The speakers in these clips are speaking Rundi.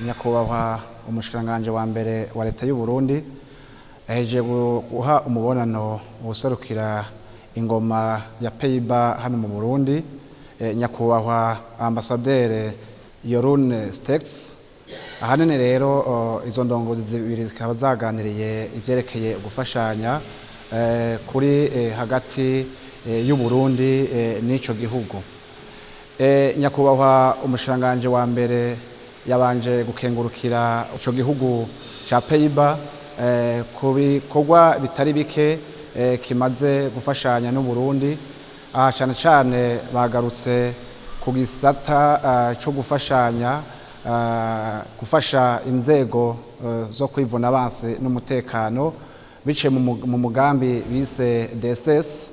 Nyakubahwa umushikiranganje wa mbere wa leta y'u Burundi ahejeje guha umubonano uwuserukira ingoma ya Pays-Bas hano mu Burundi, nyakubahwa ambasaderi Jeroen Sterckx. Ahanini rero izo ndongozi zibiri zikaba zaganiriye ivyerekeye gufashanya kuri hagati y'u Burundi n'ico gihugu. Nyakubahwa umushikiranganje wa mbere yabanje gukengurukira ico gihugu ca Pays-Bas ku bikorwa bitari bike kimaze gufashanya n'u Burundi. Aha cane cane bagarutse ku gisata co gufashanya, gufasha inzego zo kwivuna abansi n'umutekano biciye mu mugambi bise DSS.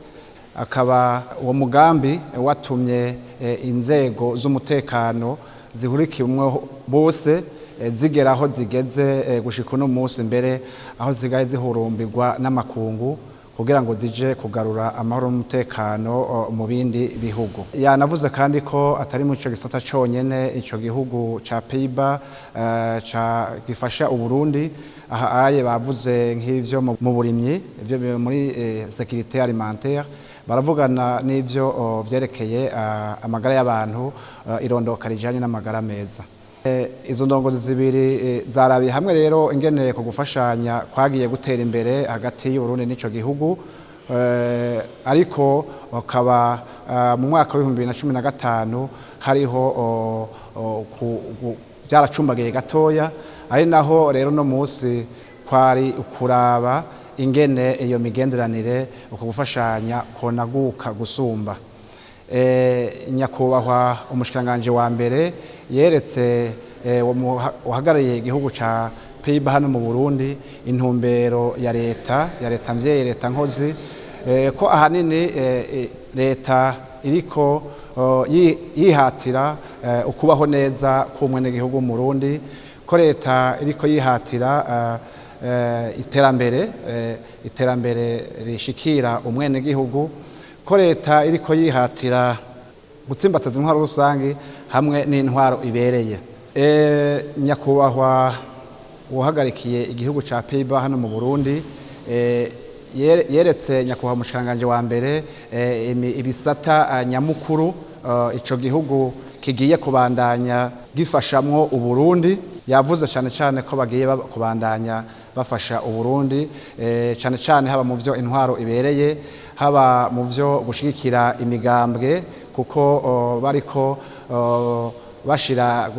Akaba uwo mugambi watumye inzego z'umutekano zihurikiwemwo bose zigera aho zigeze gushika uno munsi, mbere aho zigaye zihurumbirwa n'amakungu kugira ngo zije kugarura amahoro n'umutekano mu bindi bihugu. Yanavuze kandi ko atari muri ico gisata conyene ico gihugu ca Pays-Bas gifasha Uburundi. Aha aye bavuze nk'ivyo mu burimyi, ivyo muri sécurité alimentaire, baravugana n'ivyo vyerekeye amagara y'abantu, irondoka rijanye n'amagara meza. Izo ndongozi zibiri zarabiye hamwe rero ingene ku gufashanya kwagiye gutera imbere hagati y'Uburundi n'ico gihugu, ariko bakaba mu mwaka wa 2015 hariho byaracumbagiye gatoya, ari naho rero no munsi kwari ukuraba ingene iyo migenderanire, uko gufashanya konaguka gusumba. Nyakubahwa umushikiranganje wa mbere yeretse uhagarariye igihugu ca Pays-Bas hano mu Burundi intumbero ya leta mvyeyi, leta nkozi, ko ahanini leta iriko yihatira ukubaho neza k'umwenegihugu mu Burundi, ko leta iriko yihatira iterambere rishikira umwenegihugu, ko leta iriko yihatira gutsimbataza intwaro rusangi hamwe n'intwaro ibereye. Nyakubahwa uhagarikiye igihugu ca Pays-Bas hano mu Burundi yeretse nyakubahwa umushikiranganje wa mbere ibisata nyamukuru ico gihugu kigiye kubandanya gifashamwo Uburundi. Yavuze cyane cyane ko bagiye kubandanya bafasha Uburundi cyane cyane haba mu vyo intwaro ibereye, haba mu vyo gushigikira imigambwe, kuko bariko bashira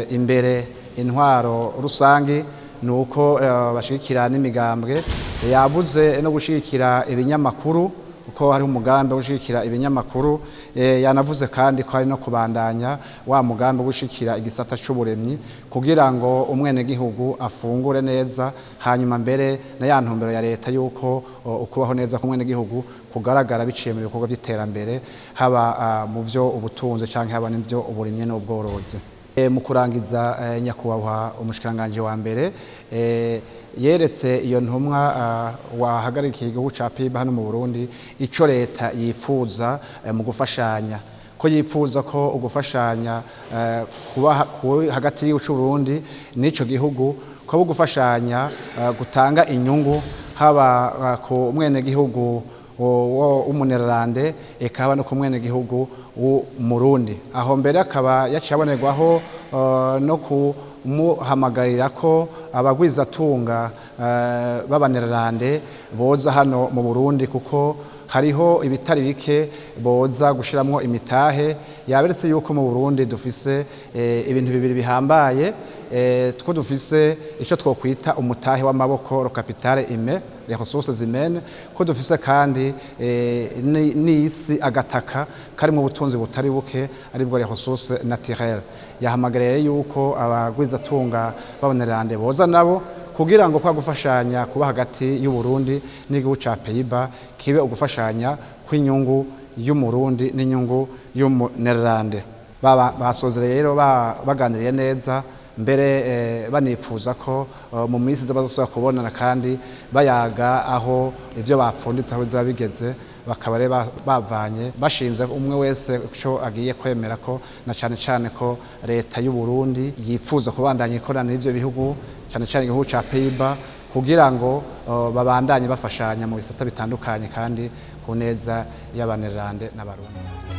imbere intwaro rusangi nuko bashigikira n'imigambwe. Yavuze no gushigikira ibinyamakuru, kuko hari umugambi wo gushigikira ibinyamakuru. Yanavuze kandi ko hari no kubandanya wa mugambi wo gushigikira igisata c'uburemyi kugira ngo umwenegihugu afungure neza, hanyuma mbere na ya ntumbero ya leta yuko ukubaho neza k'umwenegihugu kugaragara biciye mu bikorwa vy'iterambere, haba mu vyo ubutunzi canke haba n'ivyo uburimyi n'ubworozi. Mu kurangiza, nyakubahwa umushikiranganje wa mbere yeretse iyo ntumwa wahagarikiye igihugu ca Pays-Bas hano mu Burundi ico leta yifuza mu gufashanya, ko yifuza ko ugufashanya kuba hagati y'igihugu c'u Burundi n'ico gihugu ko gufashanya gutanga inyungu haba ku mwenegihugu w'Umunerlande, eka haba no ku mwenegihugu w'Umurundi. Aho mbere akaba yaciye abonerwaho no kumuhamagarira ko abagwizatunga b'Abanerlande boza hano mu Burundi, kuko hariho ibitari bike boza gushiramwo imitahe. Yaberetse yuko mu Burundi dufise ibintu bibiri bihambaye, two dufise ico twokwita umutahe w'amaboko, le capital humain, les ressources humaines, ko dufise kandi n'isi, agataka karimwo ubutunzi butari buke, aribwo les ressources naturelles. Yahamagariye yuko abagwizatunga b'Abanerlande boza nabo kugira ngo kwa gufashanya kuba hagati y'u Burundi n'igihugu ca Pays-Bas kibe ugufashanya kw'inyungu y'Umurundi n'inyungu y'Umunerlande. Basozereye rero baganiriye neza, mbere banipfuza ko mu minsi iza bazosubira kubonana kandi bayaga aho ivyo bapfunditse aho bizaba bigeze. Bakaba rero bavanye bashinze umwe wese ico agiye kwemera ko, na cane cane ko leta y'u Burundi yipfuza kubandanya ikorana n'ivyo bihugu, cane cane igihugu ca Pays-Bas, kugira ngo babandanye bafashanya mu bisata bitandukanye kandi ku neza y'Abanerlande n'Abarundi.